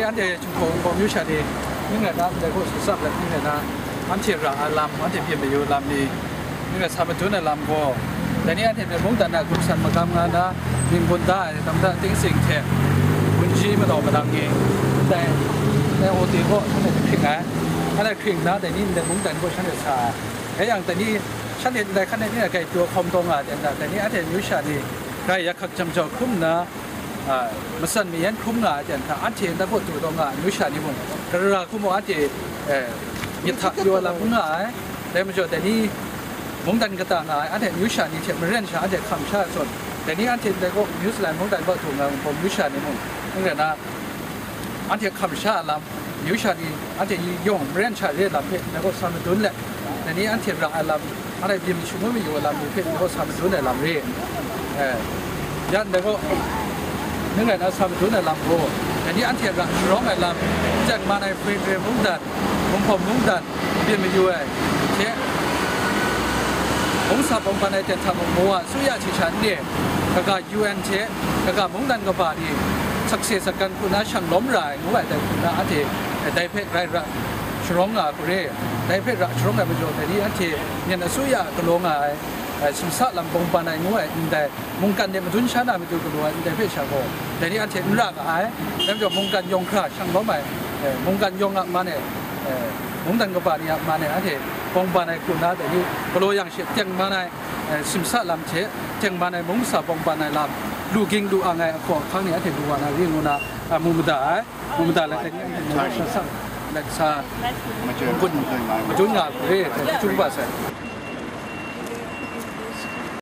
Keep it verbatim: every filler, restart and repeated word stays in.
Anhte Jinghpaw Wunpawng myu sha ni, ning rai na, ndai hku shatsap let ning rai na, anhte ra ai lam, anhte byin mayu lam ni, ning rai sa madun ai lam gaw, dai ni anhte mungdan a gumsan magam nga na, mying gun da ai, Tamda Ting Sing hte, Wunji madaw madang ni, ndai, ndai O T kaw shanhte hkring ai, anhte hkring nna, dai ni ndai mungdan gaw shanhte sa ai. Rai yang, dai ni, shanhte ndai hkan e ni gai pyaw hkawm taw nga ai, dai ni anhte myu sha ni, gai yak hkak jam jau hkrum nna, a, matsan mayan hkrum nga ai hte nhta, anhte ndai kaw du taw nga ai amyu sha ni mung, gara hku mung anhte, e, myit hta pyaw lam n nga ai. Dai majaw, dai ni mungdan kata nga ai, anhte amyu sha ni hte maren sha anhte hkam sha ai zawn, dai ni anhte ndai kaw New Zealand mungdan kaw du nga ai Wunpawng myu sha ni mung, n rai na, anhte hkam sha ai lam, myu sha ni anhte yawng maren sha re ai lam hpe ndai kaw sa madun let, dai ni anhte ra ai lam, anhte byin shangun mayu ai lam ni hpe ndai kaw sa madun ai lam re. E, yan dai kaw, ning rai na sa madun ai lam gaw, dai ni anhte ra sharawng ai lam, teng man ai Federal mungdan, Wunpawng mungdan, byin mayu ai hte, mungsa bawng ban ai ten hta mung, mawa asuya hte sha n re, kaga U N hte, kaga mungdan kaba ni sakse sakgan hku na shang lawm ra ai ngu ai dai hku na, anhte dai hpe rai ra sharawng nga ai hku re. Dai hpe ra sharawng ai majaw, dai ni anhte myen asuya galaw nga ai, e, simsa lam bawng ban ai ngu ai ndai, mungkan de madun sha na matu galaw ai ndai hpe sha gaw, dai ni anhte n ra nga ai. Dai majaw, mungkan yawng hkra shang lawm ai, e, mungkan yawng a man e, e, mungdan kaba ni a man e, anhte bawng ban ai hku na, dai ni galaw yang she teng man ai, e, simsa lam hte teng man ai mungsa bawng ban ai lam, lu ging lu ang ai ahkaw ahkang ni anhte lu wa na ri ngu na, a, mu mada ai, mu mada let, dai ni anhte mungsa sa, let sa, madun, madun nga re, dai ni chyung ba sai.